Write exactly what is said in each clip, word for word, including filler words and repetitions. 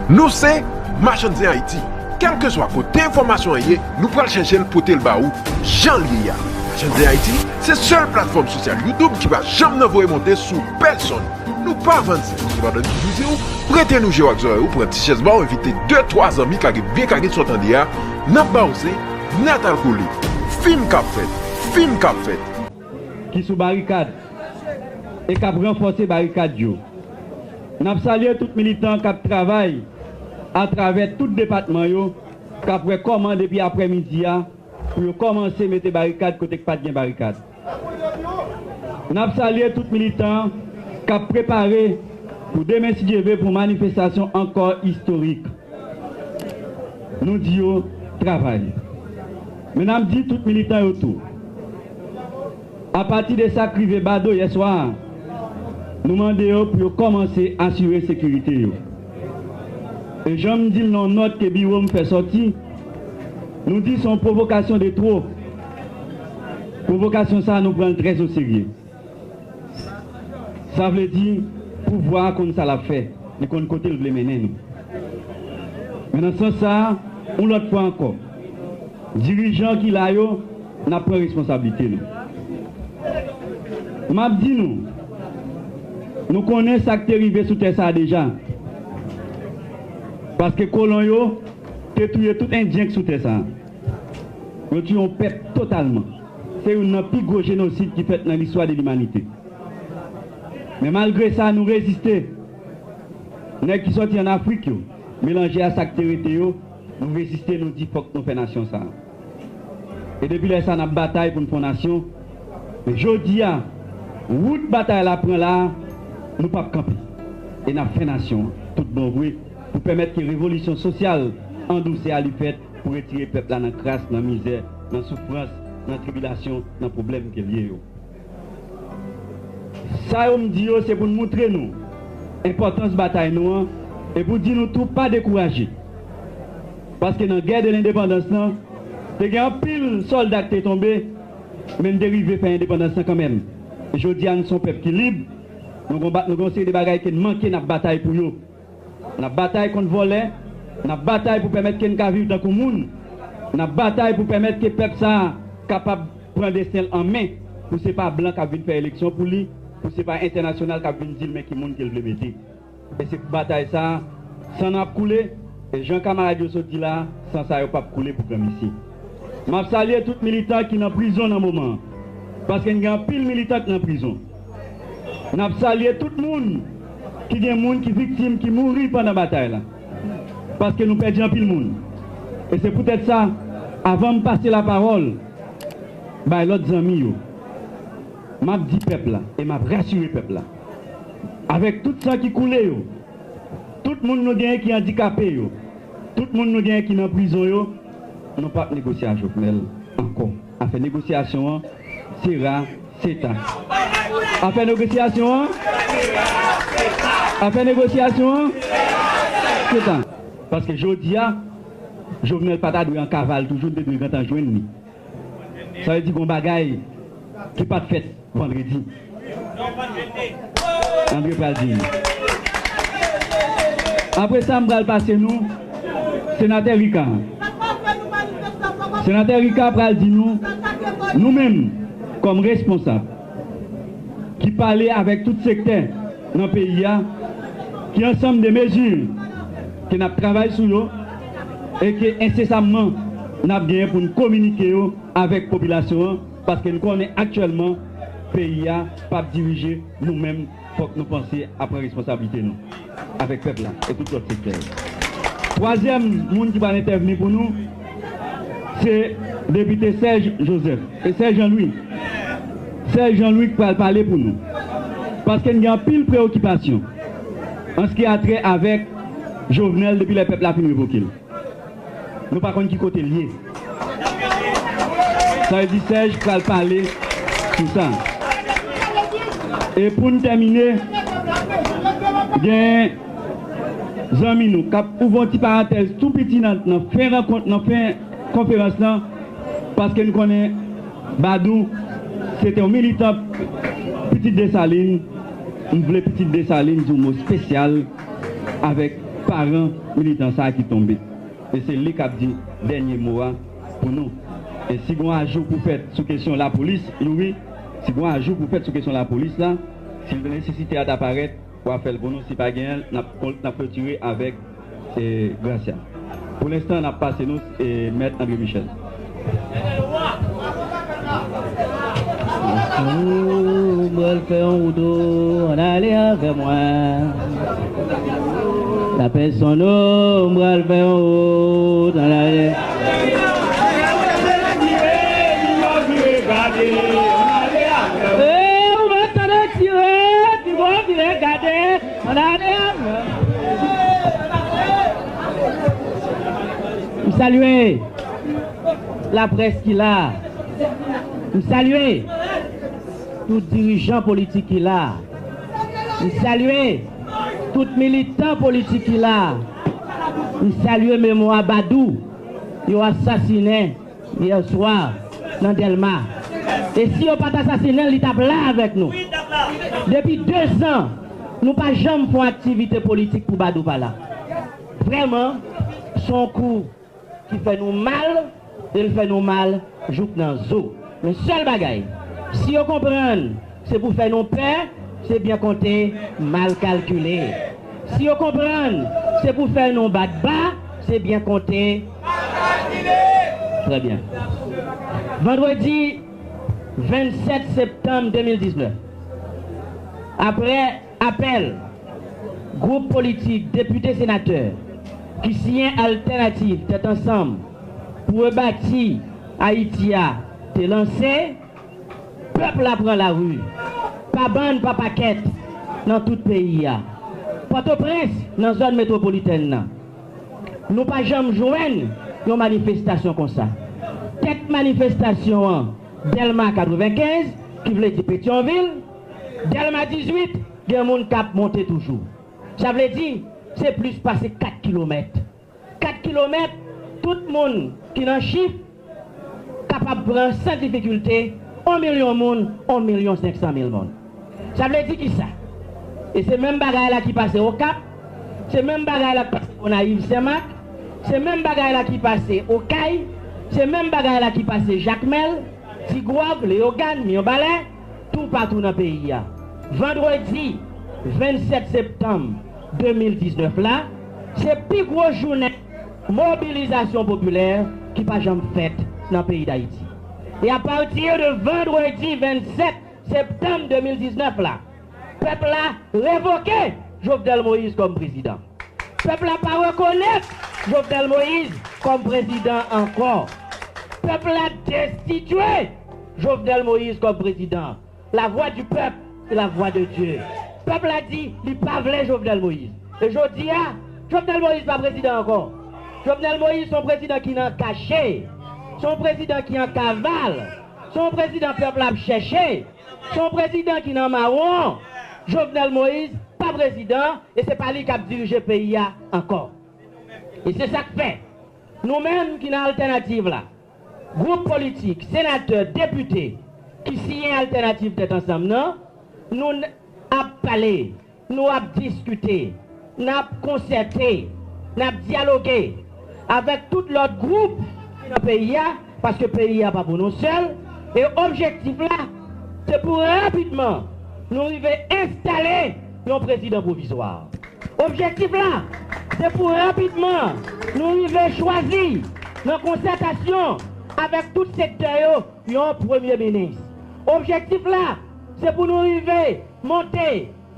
Nou se Machann Zen Ayiti. Kèlkeswa kote enfòmasyon an ye, nou pral chèche l pote l ba ou jan l ye a. Machann Zen Ayiti se sèl platfòm sosyal YouTube ki pa janm nan voye monte sou pèsonn. Nou pa vann zen, sepandan nou toujou di w, prete nou je w ak zòrèy ou, pran ti chèz ba w, envite de, twa zanmi, kage byen kage sa w tande a, n ap ba w zen, nèt al kole. Fim k ap fèt, fim k ap fèt. Ki sou barikad e k ap ranfòse barikad yo. N ap salye tout militan k ap travay atravè tout depatman yo, k ap wè kòman depi aprèmidi a pou yo kòmanse mete barikad kote k pa t gen barikad. N ap salye tout militan k ap prepare pou demen, si Dye vle, pou manifestasyon ankò istorik. Nou di yo travay. Men n ap di tout militan yo tou, apati de sa k rive Bado yè swa a, nou mande yo pou yo kòmanse asire sekirite yo. E jan m di l nan yon nòt ke biwo m fè sòti, nou di se yon pwovokasyon de twò. Pwovokasyon sa a, nou pran l trè oserye. Sa vle di, pouvwa a konn sa l ap fè, li konn kote l vle mennen nou. Men nan sans sa a, yon lòt fwa ankò, dirijan ki la yo, n ap pran responsablite nou. M ap di nou, nou konnen sa k te rive sou tè sa a deja. Paske kolon yo te touye tout endyen k sou tè sa a. Yo tiye yon pèp totalman. Se youn nan pi gwo jenosid ki fèt nan listwa de limanite. Men malgre sa, nou reziste. Nèg ki sòti ann Afrik yo, melanje a sa k te rete yo, nou reziste, nou di fòk nou fè nasyon sa a. E depi lè sa, n ap batay pou n fè yon nasyon. Men jodi a, wout batay la pran la a, nou p ap kanpe. E n ap fè nasyon an tout bon vre pou pèmèt ke revolisyon sosyal an dousè a li fèt pou retire pèp la nan kras, nan mizè, nan soufrans, nan tribilasyon, nan pwoblèm ke l ye yo. Sa yo m di yo, se pou n moutre nou enpòtans batay nou an e pou di nou tou pa dekouraje. Paske nan gè de lendepandans lan, te gen anpil sòlda k te tonbe, men n te rive fè endepandans lan kanmenm. E jodi a, n se yon pèp ki lib, nou gon ba-, nou gon seri de bagay ke n manke, n ap batay pou yo. N ap batay kont vòlè, n ap batay pou pèmèt ke n ka viv tankou moun, n ap batay pou pèmèt ke pèp sa a kapab pran desten l an men, pou se pa blan k ap vin fè eleksyon pou li, pou se pa entènasyonal k ap vin di l men ki moun ke l vle mete. E se pou batay sa a, san n ap koule, e jan kamarad yo sot di la a, san sa yo p ap koule pou granmesi. M ap salye tout militan ki nan prizon nan moman an, paske n gen anpil militan k nan prizon. N ap salye tout moun ki gen moun ki viktim, ki mouri pandan batay la, paske nou pèdi anpil moun. E se poutèt sa, avan m pase lapawòl bay lòt zanmi yo, m ap di pèp la e m ap rasire pèp la, avèk tout san ki koule yo, tout moun nou genyen ki andikape yo, tout moun nou genyen ki nan prizon yo, nou p ap negosye a Jovenel ankò. Afè negosyasyon an, sera, seta. Afè negosyasyon an, afè negosyasyon an, seta. Paske jodi a, Jovenel pa ta dwe an kaval toujou, n te dwe gentan jwenn li. Sa vle di gon bagay ki pa t fèt vandredi. Andre pral di nou. Apre sa, m pral pase nou Senatè Ricard. Senatè Ricard pral di nou, nou menm, kòm responsab, ki pale avèk tout sektè nan peyi a, ki ansanm de mezi ke n ap travay sou yo e ke ensesamman n ap genyen pou n kominike yo avèk popilasyon an, paske n konnen aktyèlman peyi a p ap dirije nou menm. Fòk nou panse a pran responsablite nou avèk pèp la e tout lòt sektè yo. Twazyèm moun ki pral entèvni pou nou, se depite Serge Joseph, e Serge Jean-Louis. Serge Jean-Louis k pral pale pou nou. Paske n gen anpil preyokipasyon an se ki a trè avèk Jovenel depi lè pèp la fin revoke l. Nou pa konn ki kote l ye. Sa vle di Serge pral pale sou sa. E pou n tèmine, gen zanmi nou k ap ouvri yon ti parantèz tou piti nan, nan fen rankont, nan fen konferans lan, paske n konnen Badou se te yon militan Pitit Desalin. M vle Pitit Desalin di yon mo espesyal avèk paran militan sa a ki tonbe. E se li k ap di dènye mo a pou nou. E si gon ajou pou fèt sou kesyon lapolis, Youri, si gon ajou pou fèt sou kesyon lapolis la, si nesesite a ta parèt, w a fè l pou nou. Si pa genyen l, n ap, n ap klotire avèk, e, Gracia. Pou lenstan, n ap pase nou, e, Mèt André Michel. Ou pral fè yon wout, ann ale avè mwen. Lapèsonn, ou pral fè yon wout, ann ale. E, ou mèt tande tire, pi gwo vire gade, ann ale avè. M salye laprès ki la. M salye tout dirijan politik ki la. M salye tout militan politik ki la. M salye memwa Badou yo asasinen yè swa nan Dèlma. E si yo pa t asasinen l, li t ap la avèk nou. Depi de zan, nou pa janm fè yon aktivite politik pou Badou pa la. Vrèman, se yon kou ki fè nou mal, e l fè nou mal jouk nan zo. Men sèl bagay, si yo konprann se pou fè nou pè, se byen konte, mal kalkile. Si yo konprann se pou fè nou bat ba, se byen konte, mal kalkile. Trè byen. Vandredi vennsèt septanm de mil diznèf, aprè apèl gwoup politik depite senatè ki siyen Altènativ Tèt Ansanm pou rebati Ayiti a te lanse, pèp la pran lari, pa bann, pa pakèt, nan tout peyi a. Pòtoprens, nan zòn metwopolitèn nan, nou pa janm jwenn yon manifestasyon konsa. Tèt manifestasyon an, Dèlma katrevenkenz, ki vle di Petyonvil, Dèlma dizuit, gen moun k ap monte toujou. Sa vle di, se plis pase kat kilomèt. Kat kilomèt, tout moun ki nan chif kapab pran san difikilte, yon milyon moun, yon milyon senk san mil moun. Sa vle di kisa? E se menm bagay la ki pase Okap, se menm bagay la ki pase Gonayiv, Senmak, se menm bagay la ki pase Okay, se menm bagay la ki pase Jakmèl, Tigwòv, Leyogàn, Mibalè, toupatou nan peyi a. Vandredi vennsèt septanm de mil diznèf la, se pi gwo jounen mobilizasyon popilè ki pa janm fèt nan peyi Dayiti. E apati de vandredi vennsèt septanm de mil diznèf la, pèp la revoke Jovenel Moïse kòm prezidan. Pèp la pa rekonèt Jovenel Moïse kòm prezidan ankò. Pèp la destitye Jovenel Moïse kòm prezidan. La voix du peuple, c'est la voix de Dieu. Pèp la di li pa vle Jovenel Moïse. E jodi a, Jovenel Moïse pa prezidan ankò. Jovenel Moïse se yon prezidan ki nan kache. Se yon prezidan ki an kaval. Se yon prezidan pèp la ap chèche. Se yon prezidan ki nan mawon. Jovenel Moïse pa prezidan e se pa li k ap dirije peyi a ankò. E se sa k fè, nou menm ki nan Altènativ la, gwoup politik, senatè, depite ki siyen Altènativ Tèt Ansanm nan, nou n-, ap pale, nou ap diskite, n ap konsète, n ap dyaloge avèk tout lòt gwoup ki nan peyi a, paske peyi a pa pou nou sèl, e objektif la, se pou rapidman nou rive enstale yon prezidan pwovizwa. Objektif la, se pou rapidman nou rive chwazi, nan konsètasyon avèk tout sektè yo, yon premye minis. Objektif la, se pou nou rive monte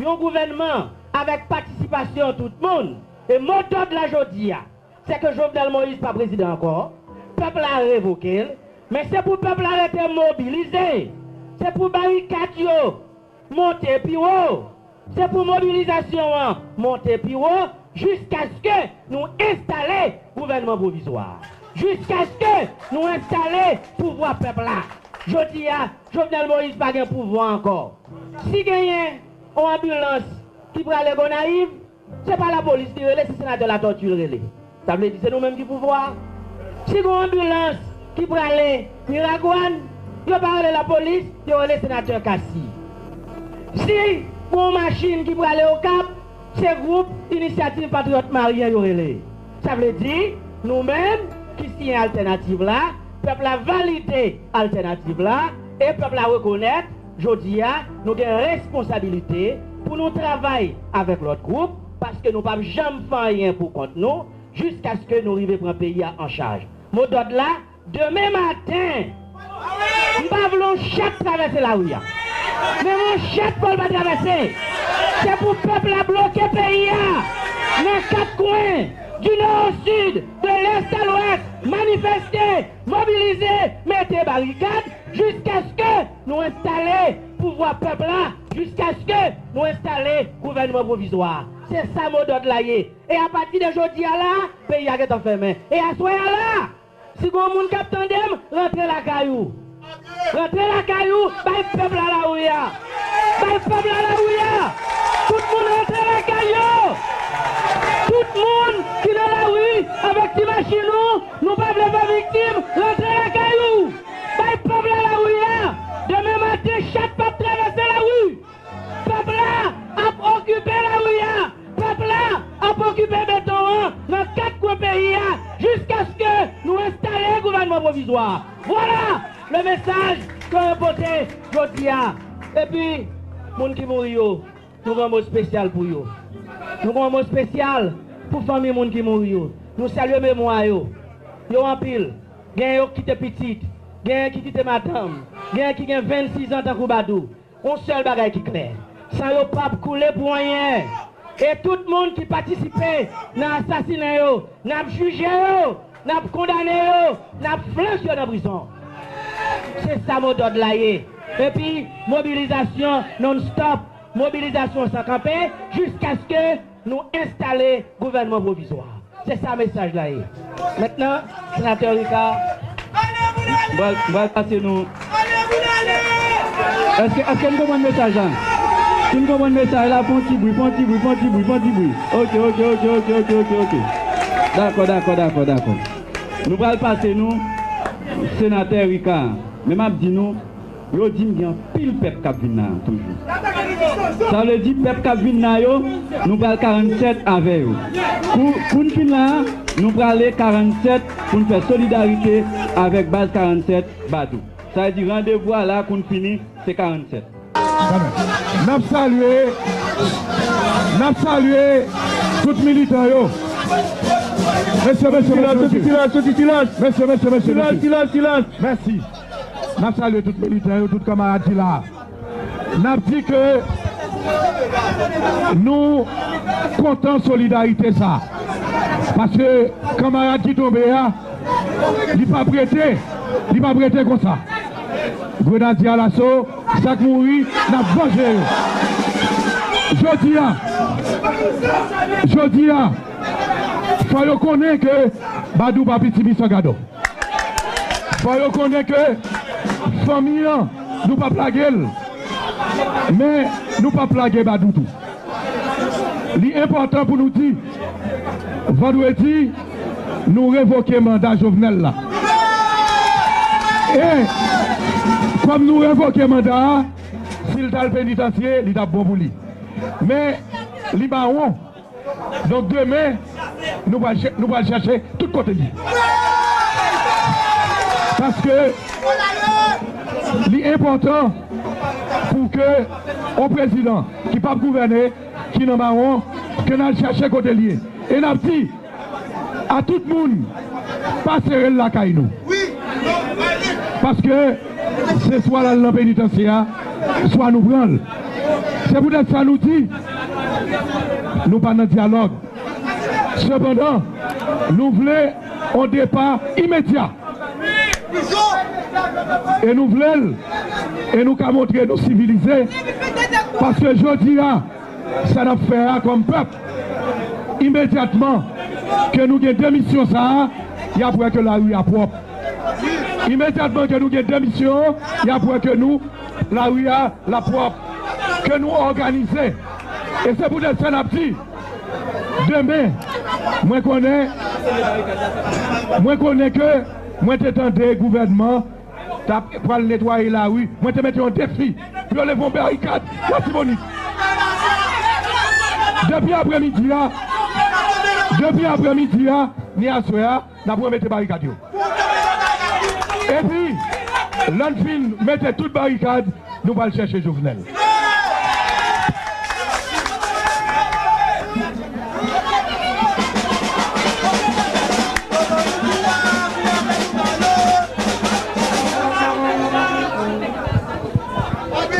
yon gouvènman avèk patisipasyon tout moun. E modòd la jodi a, se ke Jovenel Moïse pa prezidan ankò, pèp la revoke l, men se pou pèp la rete mobilize, se pou barikad yo monte pi wo, se pou mobilizasyon an monte pi wo, jiskaske nou enstale gouvènman pwovizwa, jiskaske nou enstale pouvwa pèp la. Jodi a, Jovenel Moïse pa gen pouvwa ankò. Si genyen yon anbilans ki prale Gonayiv, se pa lapolis li rele, se senatè Latortue l rele. Sa vle di se nou menm ki pouvwa a. Si gon anbilans ki prale Miragwàn, yo pa rele lapolis, yo rele senatè Cassy. Si gon machin ki prale Okap, Se gwoup Inisyativ Patriyòt Maryen yo rele. Sa vle di, nou menm ki siyen altènativ la, pèp la valide altènativ la, e pèp la rekonèt, jodi a, nou gen responsabilite pou nou travay avèk lòt gwoup, paske nou p ap janm fè anyen pou kont nou, jiskaske nou rive pran peyi a an chaj. Modòd la, demen maten, m pa vle yon chat travèse lari a. Men yon chat fò l pa travèse. Se pou pèp la bloke peyi a nan kat kwen, du nord au sud, de l'est à l'ouest, manifeste, mobilize, mete barikad, jiskaske nou enstale pouvwa pèp la, jiskaske nou enstale gouvènman pwovizwa. Se sa modòd la ye. E apati de jodi a la, peyi a gentan fèmen. E aswè a la, si gon moun k ap tande m, rantre lakay ou. Rantre lakay ou, bay pèp la lari a. Bay pèp la lari a. Tout moun rantre lakay yo. Tout moun ki nan lari avèk ti machin ou, nou pa vle fè viktim, rantre lakay ou. Bay pèp la lari a. Demen maten, chat p ap travèse lari. Pèp la ap okipe lari a. Pèp la ap okipe beton an nan kat kwen peyi a jiskaske nou enstale gouvènman pwovizwa. Vwala le mesaj ke mwen pote jodi a. Epi, moun ki mouri yo, nou gen yon mo espesyal pou yo. Nou gen yon mo espesyal pou fanmi moun ki mouri yo. Nou salye memwa yo. Yo anpil. Gen yo ki kite pitit. Gen ki kite madanm. Gen ki gen vennsis an tankou Badou. Yon sèl bagay ki klè, san yo p ap koule pou anyen. E tout moun ki patisipe nan asasinen yo, n ap jije yo, n ap kondane yo, n ap flanch yo nan prizon. Se sa modòd la ye. Epi, mobilizasyon non-stop, mobilizasyon san kanpe, jiskaske nou enstale gouvènman pwovizwa. Se sa mesaj la ye. Mentnan, senatè Ricard, m pral, m pral pase nou. Èske, èske n konprann mesaj la? Si n konprann mesaj la, fè yon ti bri, fè yon ti bri, fè yon ti bri, fè yon ti bri. Oke, oke, oke, oke, oke, oke, oke. Dakò, dakò, dakò, dakò. Nou pral pase nou, senatè Ricard. Men m ap di nou, yo di m gen anpil pèp k ap vin la toujou. Sa vle di pèp k ap vin la yo, nou pral karannsèt avè yo. Kou, kou n fin la, nou prale karannsèt pou n fè solidarite avèk baz karannsèt Badou. Sa vle di randevou a la, kou n fini, se karannsèt. N ap salye, n ap salye tout militan yo. Mesye, mesye, mesye, mesye. Soti silans, soti silans. Mesye, mesye, mesye, mesye. Silans, silans, silans. Mèsi. N ap salye tout militan yo, tout kanmarad ki la. N ap di ke nou kontan solidarite sa. Paske kanmarad ki tonbe a, li p ap rete, li p ap rete konsa. Grenadye Alaso, sa k mouri, n ap vanje yo. Jodi a, jodi a, fò yo konnen ke Badou pa pitimi san gadò. Fò yo konnen ke fanmi an, nou p ap lage l. Men, nou p ap lage Badou tou. Li enpòtan pou nou di, vandredi, nou revoke manda Jovenel la. E, kòm nou revoke manda a, si l t al penitansye, li t ap bon pou li. Men, li mawon. Donk, demen, nou pral chè-, nou pral chèche tout kote l ye. Paske li enpòtan pou ke yon prezidan ki p ap gouvène, ki nan mawon, ke n al chèche kote l ye. E n ap di a tout moun, pa sere l lakay nou. Paske se swa l al nan penitansye a, swa nou pran l. Se poutèt sa nou di, nou pa nan dyalòg. Sepandan, nou vle yon depa imedya. E nou vle l. E nou ka montre nou sivilize. Paske jodi a, sa n ap fè a kòm pèp, imedyatman ke nou gen demisyon sa a, y ap wè ke lari a pwòp. Imedyatman ke nou gen demisyon, y ap wè ke nou, lari a, l ap pwòp. Ke nou òganize. E se poutèt sa n ap di, demen, mwen konnen, mwen konnen ke mwen te tande gouvènman t ap pral netwaye lari. Mwen te mete yon defi pou yo leve yon barikad Latibonit. Depi aprèmidi a, depi aprèmidi a, ni aswè a, n ap remete barikad yo. Epi, lè n fin mete tout barikad, nou pral chèche Jovenel.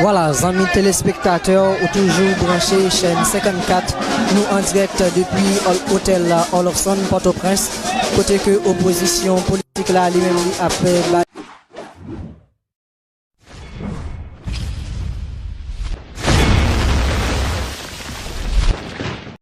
Vwala, zanmi telespektatè, ou toujou branche chèn senkannkat. Nou an dirèk depi otèl Olofsonn, Pòtoprens, kote ke opozisyon politik la, li menm, li ap bay